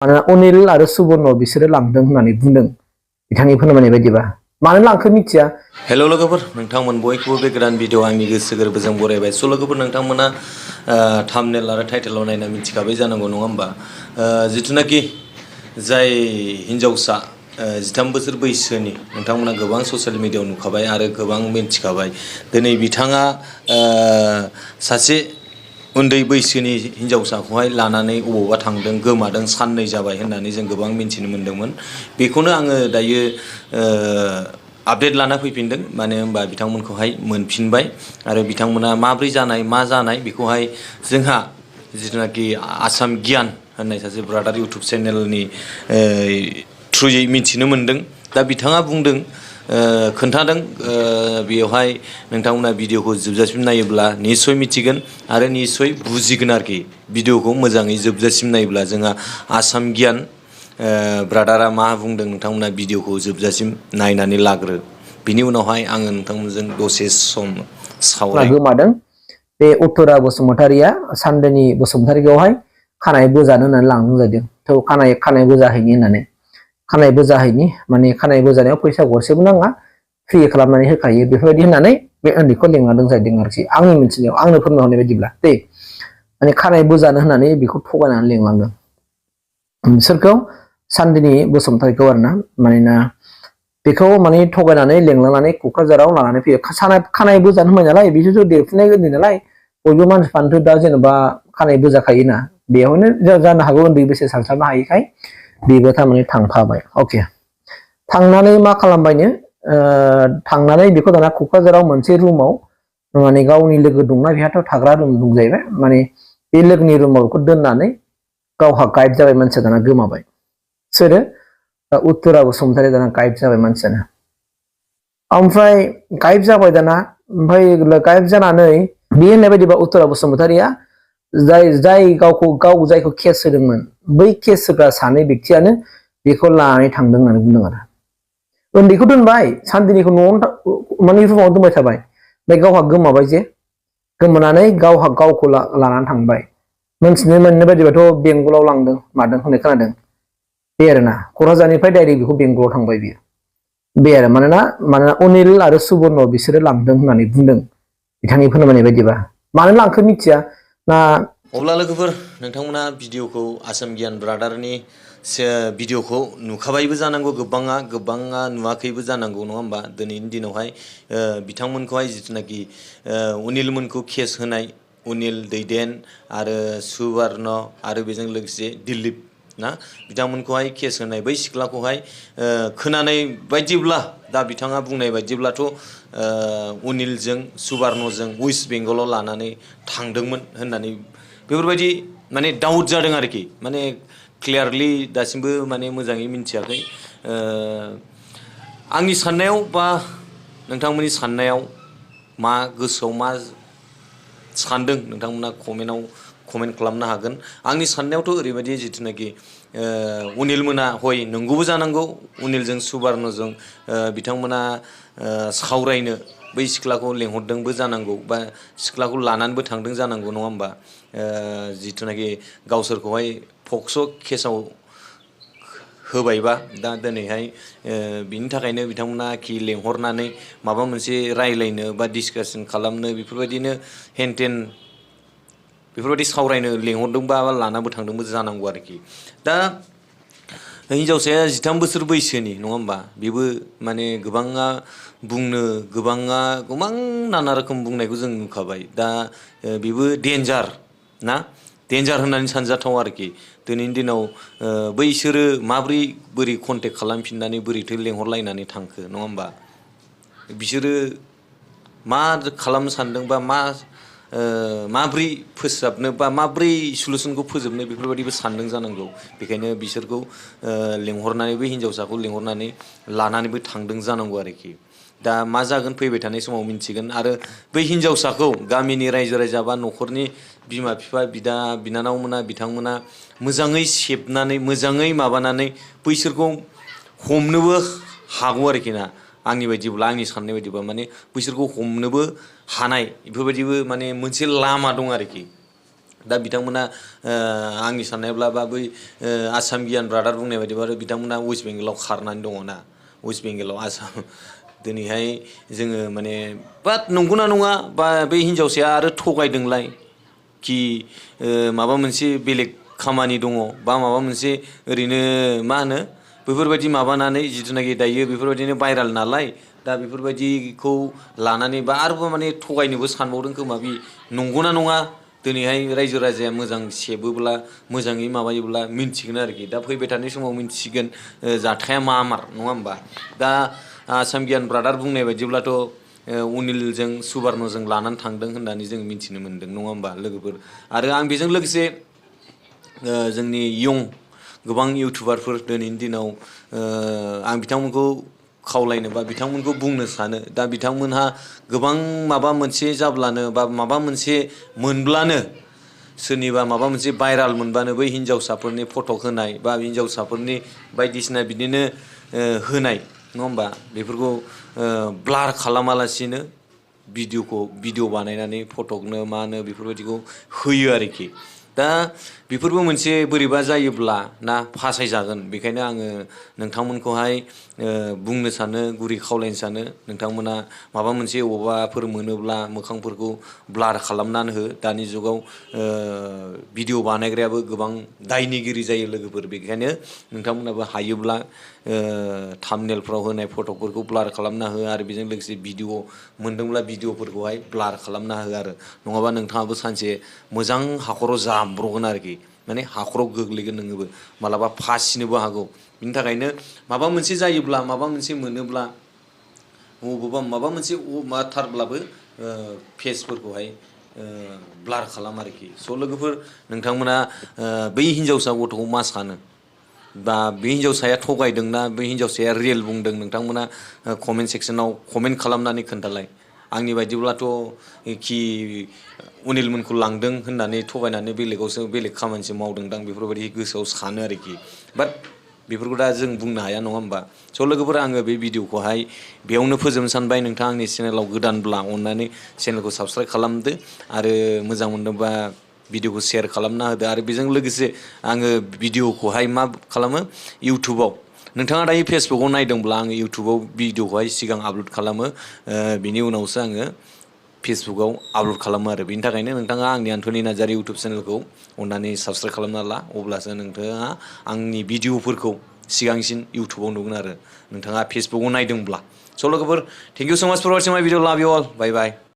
मानोना अनिल आरो सुबर्न बिसोरो लांदों होननानै बुंदों बिथांनि फोरमायनाय बायदिबा। मानो लांखो मिथिया। हेल' लोगोफोर, नोंथांमोन बयखौबो बे गोदान भिडिअ आंनि गोसो गोरबोजों बरायबाय। स' लोगोफोर, नोंथांमोना थाम्बनेल आरो टाइटेलाव नायना मिथिखाबाय जानांगौ नङा होमबा, जिथुनाखि जाय हिन्जावसा 13 बोसोर बैसोनि, नोंथांमोना गोबां ससियेल मिडियायाव नुखाबाय आरो गोबां मिन्थिखाबाय। दिनै बिथाङा सासे उन्दै बैसोनि हिन्जावसाखौहाय लानानै अबावबा थांदों, गोमादों, साननै जाबाय होननानै जों गोबां मिन्थिनो मोन्दोंमोन। बेखौनो आङो दायो आपडेट लाना फैफिनदों। मानो होनबा बिथांमोनखौहाय मोनफिनबाय आरो बिथांमोना माब्रै जानाय मा जानाय बेखौहाय जोंहा जिथुनाखि आसाम गियान होननाय सासे ब्रादार इउटुब चेनेलनि थ्रुयै मिथिनो मोन्दों। दा बिथाङा बुंदों, खोन्थादों, बेवहाय नोंथांमोना भिडिअखौ जोबजासिम नायोब्ला निस्सय मिथिगोन आरो निस्सय बुजिगोन आरोखि। भिडिअखौ मोजाङै जोबजासिम नायोब्ला जोंहा आसाम गियान ब्रादारा मा बुंदों नोंथांमोना भिडिअखौ जोबजासिम नायनानै लाग्रो। बिनि उनावहाय आङो नोंथांमोनजों दसे सम सावराय। गोमादों बे उत्तरा बसुमतारिया सानदोनि बसुमतारिखौहाय खानाय बोजानो होननानै लांदों जादों। थ' खानाय बोजाहैनि होननानै, खानाय बोजाहैनि माने खानाय बोजानायाव फैसा गरसेबो नाङा, फ्रि खालामनानै होखायो बेफोरबायदि होननानै बे उन्दैखौ लिंलांदों जाहैदों आरोखि। आंनि मिथिनायाव, आंनो फोरमायहरनाय बायदिब्ला दै, माने खानाय बोजानो होननानै बेखौ थगायनानै लिंलांदों। बिसोरखौ सानदोनि बसुमतारिखौ आरोना, मानोना बेखौ माने थगायनानै लेंलांनानै क'क्राझाराव लानानै फैयो। खानाय बोजानो होबाय नालाय, बिसोरथ' देरफुनाय गोरलै नालाय, बयबो मानसिफ्रानोथ' दा जेनेबा खानाय बोजाखायोना, बेयावनो जानो हागौ उन्दै बैसो सानस्लाबनो हायिखाय बेबो थारमाने थांफाबाय। अके, थांनानै मा खालामबायनो, थांनानै बेखौ दाना क'क्राझाराव मोनसे रुमाव, माने गावनि लोगो दंना, बेहाथ' थाग्रा रुम दं जाहैबाय, माने बे लोगोनि रुमाव बेखौ दोननानै गावहा गायब जाबाय। मानसिया दाना गोमाबाय। सोरो? उत्तरा बसुमतारी दाना गायब जाबाय मानसियानो। ओमफ्राय गायब जाबाय दाना, ओमफ्राय गायब जानानै बे होननाय बायदिबा उत्तरा बसुमतारीया जाय गाव जायखौ केस होदोंमोन, बै केस होग्रा सानै बेक्तियानो बेखौ लानानै थांदों होननानै बुंदों आरो। उन्दैखौ दोनबाय, सानदिनिखौ न'आवनो माने रुमाव दोनबाय थाबाय, ओमफ्राय गावहा गोमाबाय जे, गोमानानै गावखौ लानानै थांबाय। मोनथिनो मोननाय बायदिबाथ' बेंगलाव लांदों मादों होननाय खोनादों। बे आरोना, क'क्राझारनिफ्राय डाइरेक्ट बेखौ बेंगलाव थांबाय बियो। बे आरो, मानोना अनिल आरो सुबर्न बिसोरो लांदों होननानै बुंदों बिथांनि फोरमायनाय बायदिबा। मानो लांखो मिथिया ना। अब्ला लोगोफोर, नोंथांमोना भिडिअखौ आसाम गियान ब्रादारनि भिडिअखौ नुखाबायबो जानांगौ, गोबाङा नुवाखैबो जानांगौ नङा होमबा। दिनैनि दिनावहाय बिथांमोनखौहाय जिथुनाखि अनिलमोनखौ केस होनाय, अनिल, दैदेन आरो सुबर्न आरो बेजों लोगोसे दिलीप ना, बिथांमोनखौहाय केस होनाय बै सिख्लाखौहाय खोनानाय बायदिब्ला, दा बिथाङा बुंनाय बायदिब्लाथ' अनिलजों सुबर्नजों वेस्ट बेंगलाव लानानै थांदोंमोन होननानै बेफोरबायदि माने डाउट जादों आरोखि। माने क्लियारलि दासिमबो माने मोजाङै मिथियाखै। आंनि साननायाव बा नोंथांमोननि साननायाव मा, गोसोआव मा सानदों, नोंथांमोना कमेन्ट खालामनो हागोन। आंनि साननायावथ' ओरैबायदि, जिथुनाखि अनिलमोना हय नंगौबो जानांगौ, अनिलजों सुबर्नजों बिथांमोना सावरायनो बै सिख्लाखौ लेंहरदोंबो जानांगौ, बा सिख्लाखौ लानानैबो थांदों जानांगौ नङा होमबा। जिथुनाखि गावसोरखौहाय पक्स' केसाव होबायबा दा दिनैहाय बिनि थाखायनो बिथांमोना कि लेंहरनानै माबा मोनसे रायलायनो बा डिसकासन खालामनो, बेफोरबायदिनो हेनटेन बेफोरबायदि सावरायनो लेंहरदोंबा लानाबो थांदोंबो जानांगौ आरोखि। दा हिन्जावसाया 13 बोसोर बैसोनि नङा होमबा, बेबो माने गोबाङा गोबां नाना रोखोम बुंनायखौ जों नुखाबाय। दा बेबो डेन्जार ना, डेन्जार होननानै सानजाथाव आरोखि। दिनैनि दिनाव बैसोरो बोरै कन्टेक्ट खालामफिननानै बोरैथो लेंहरलायनानै थांखो नङा होमबा। बिसोरो मा खालामनो सानदों, बा माब्रै फोसाबनो बा माब्रै सलुसनखौ फोजोबनो, बेफोरबायदिबो सानदों जानांगौ। बेखायनो बिसोरखौ लेंहरनानै, बै हिन्जावसाखौ लेंहरनानै लानानैबो थांदों जानांगौ आरोखि। दा मा जागोन फैबाय थानाय समाव मिन्थिगोन। आरो बै हिन्जावसाखौ गामिनि रायजो राजा बा न'खरनि बिमा बिफा, बिदा बिनानावमोना, बिथांमोना मोजाङै सेबनानै, मोजाङै माबानानै बैसोरखौ हमनोबो हागौ आरोखि ना। आंनि बायदिब्ला, आंनि साननाय बायदिब्ला, माने बैसोरखौ हमनोबो हानाय बेफोरबायदिबो माने मोनसे लामा दं आरोखि। दा बिथांमोना आंनि साननायब्ला बा बै आसाम गियान ब्रादार बुंनाय बायदिबा बिथांमोना वेस्ट बेंगलाव खारनानै दङ ना, वेस्ट बेंगलाव आसाम दिनैहाय जोङो माने बाट नंगौना नङा बा बै हिन्जावसाया आरो थगायदोंलाय कि माबा मोनसे बेलेग खामानि दङ बा माबा मोनसे ओरैनो मा होनो बेफोरबायदि माबानानै जिथुनाखि दायो बेफोरबायदिनो भाइराल नालाय दा बेफोरबायदिखौ लानानै बा आरोबाव माने थगायनोबो सानबावदों खोमा बे नंगौना नङा दिनैहाय रायजो राजाया मोजां सेबोब्ला मोजाङै माबायोब्ला मिन्थिगोन आरोखि दा फैबाय थानाय समाव मिन्थिसिगोन जाथाया मामार नङा होमबा दा आसाम गियान ब्रादार बुंनाय बायदिब्लाथ' अनिलजों सुबार्नजों लानानै थांदों होननानै जों मिन्थिनो मोन्दों नङा होमबा लोगोफोर आरो आं बेजों लोगोसे जोंनि यं गोबां इउटुबारफोर दिनैनि दिनाव आं बिथांमोनखौ खावलायनो बा बिथांमोनखौ बुंनो सानो दा बिथांमोनहा गोबां माबा मोनसे जाब्लानो बा माबा मोनसे मोनब्लानो सोरनिबा माबा मोनसे भाइराल मोनबानो बै हिन्जावसाफोरनि फटक होनाय बा हिन्जावसाफोरनि बायदिसिना बिदिनो होनाय नङा होमबा बेफोरखौ ब्लार खालामालासिनो भिडिअ बानायनानै फटकनो मानो बेफोरबायदिखौ होयो आरोखि दा बेफोरबो मोनसे बोरैबा जायोब्ला ना फासायजागोन बेखायनो आङो नोंथांमोनखौहाय बुंनो सानो गुरै खावलायनो सानो नोंथांमोना माबा मोनसे अबावबाफोर मोनोब्ला मोखांफोरखौ ब्लार खालामनानै हो दानि जुगाव भिडिअ बानायग्रायाबो गोबां दायनिगिरि जायो लोगोफोर बेखायनो नोंथांमोनाबो हायोब्ला थाम्बनेलफ्राव होनाय फटकफोरखौ ब्लार खालामना हो आरो बेजों लोगोसे भिडिअ मोनदोंब्ला भिडिअफोरखौहाय ब्लार खालामना हो आरो नङाबा नोंथाङाबो सानसे मोजां हाखराव जाब्रगोन आरोखि माने हाखराव गोग्लैगोन नोङोबो मालाबा फासिनोबो हागौ बिनि थाखायनो माबा मोनसे जायोब्ला माबा मोनसे मोनोब्ला बबावबा माबा मोनसे माथारब्लाबो फेसफोरखौहाय ब्लार खालाम आरोखि स' लोगोफोर नोंथांमोना बै हिन्जावसा गथ'खौ मा सानो बा बे हिन्जावसाया थगायदोंना बे हिन्जावसाया रियेल बुंदों नोंथांमोना कमेन्ट सेक्सनाव कमेन्ट खालामनानै खोन्थालाय आंनि बायदिब्लाथ' कि अनिलमोनखौ लांदों होननानै थगायनानै बेलेगावसो बेलेग खामानिसो मावदोंदां बेफोरबायदि गोसोआव सानो आरोखि बाट बेफोरखौ दा जों बुंनो हाया नङा होमबा स' लोगोफोर आङो बे भिडिअखौहाय बेयावनो फोजोबनो सानबाय नोंथाङा आंनि चेनेलाव गोदानब्ला अननानै चेनेलखौ साबस्क्राइब खालामदो आरो मोजां मोनदोंबा भिडिअखौ शेयार खालामना होदो आरो बेजों लोगोसे आङो भिडिअखौहाय मा खालामो इउटुबाव नोंथाङा दायो फेसबुकाव नायदोंब्ला आङो इउटुबाव भिडिअखौहाय सिगां आपल'ड खालामो बिनि उनावसो आङो फेसबुकाव आपल'ड खालामो आरो बेनि थाखायनो नोंथाङा आंनि आन्थनि नार्जारि इउटुब चेनेलखौ अननानै साबस्क्राइब खालामना ला अब्लासो नोंथाङा आंनि भिडिअफोरखौ सिगांसिन इउटुबाव नुगोन आरो नोंथाङा फेसबुकाव नायदोंब्ला स' लोगोफोर थेंक इउ स' माच फर वाचिं माय भिडिअ लाभ इउ अल बाय बाय